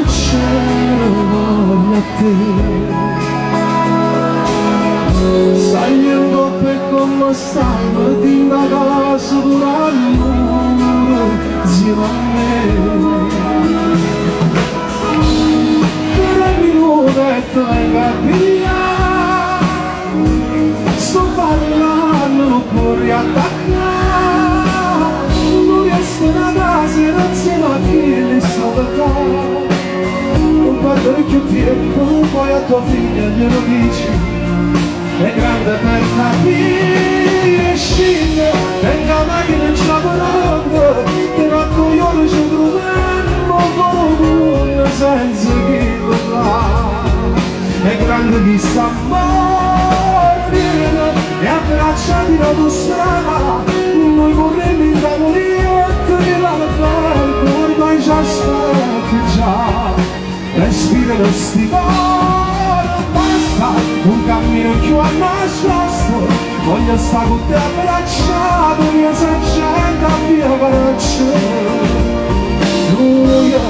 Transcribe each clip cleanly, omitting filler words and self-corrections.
sincero voglio a te. Saglie 'ncoppa e comme stai dint' 'a casa pure annura 'nzieme a me. 3 minute e te vengo a piglià. Sto parlanno, nun può riattaccà. Non riesco a casa insieme a chi sta ccà. Non perdere più tempo, poi a tua figlia glielo dici. È grande per capire, scende, tengo la macchina già pronta, tra 2 ore ci troviamo fuori senza chi là. È grande chi sta amore, viene e abbracciati l'autostrada, noi corremo in tavoletta che l'albergo ormai ci aspetta già. Respirano sti core, basta, non cammino più a nascosto, voglio stare con te abbracciato, mia gente a via garage. Nuje,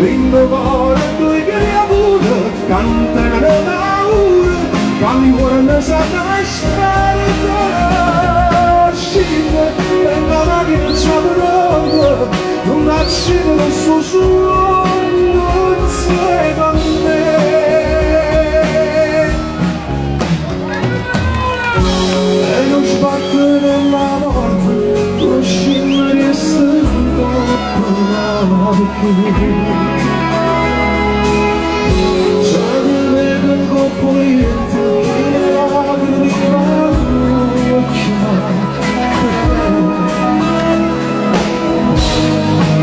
dint' core, due creature, cantano paura, quando cuore sa da sperdere, scende, e la macchina già pronta, non accide il suo suono insieme a me. E non sbattere la porta, tu scenderesti 'ncoppa perché Già ti vedo 'ncoppa 'o lietto, che lacrime all'occhio perché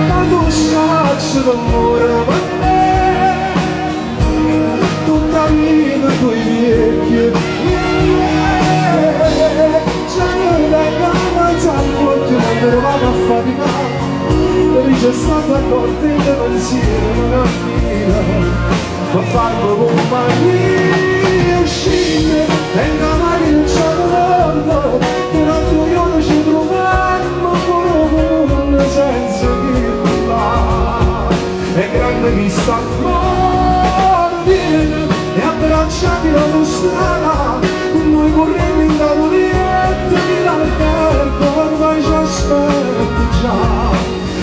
Ma tu sacci d'amore per me. Tutta vita coi vecchi. Già non la cama all'occhio mentre vado a faticare. Dice stata accorta in pensiero non cammina per farmi compagnia. Scende e la macchina c'è pronta, tra 2 ore ci troviamo fuori senza chi là. È grande chi sta amore, viene e abbracciati l'autostrada, noi corremo in tavoletta di l'albergo ormai ci aspetta già.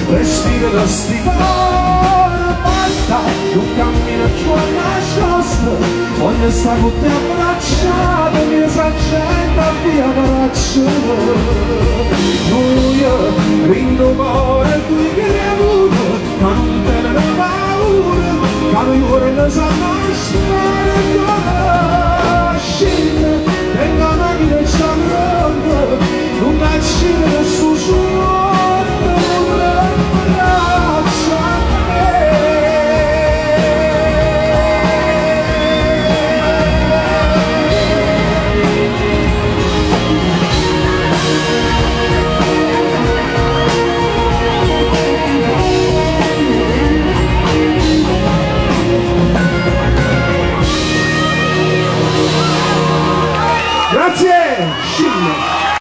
Respira da sti core, basta, non cammina più a nascosto, voglio stare con te abbracciato, mi sa gente a via garage. Nuje, dint' 'o core, due.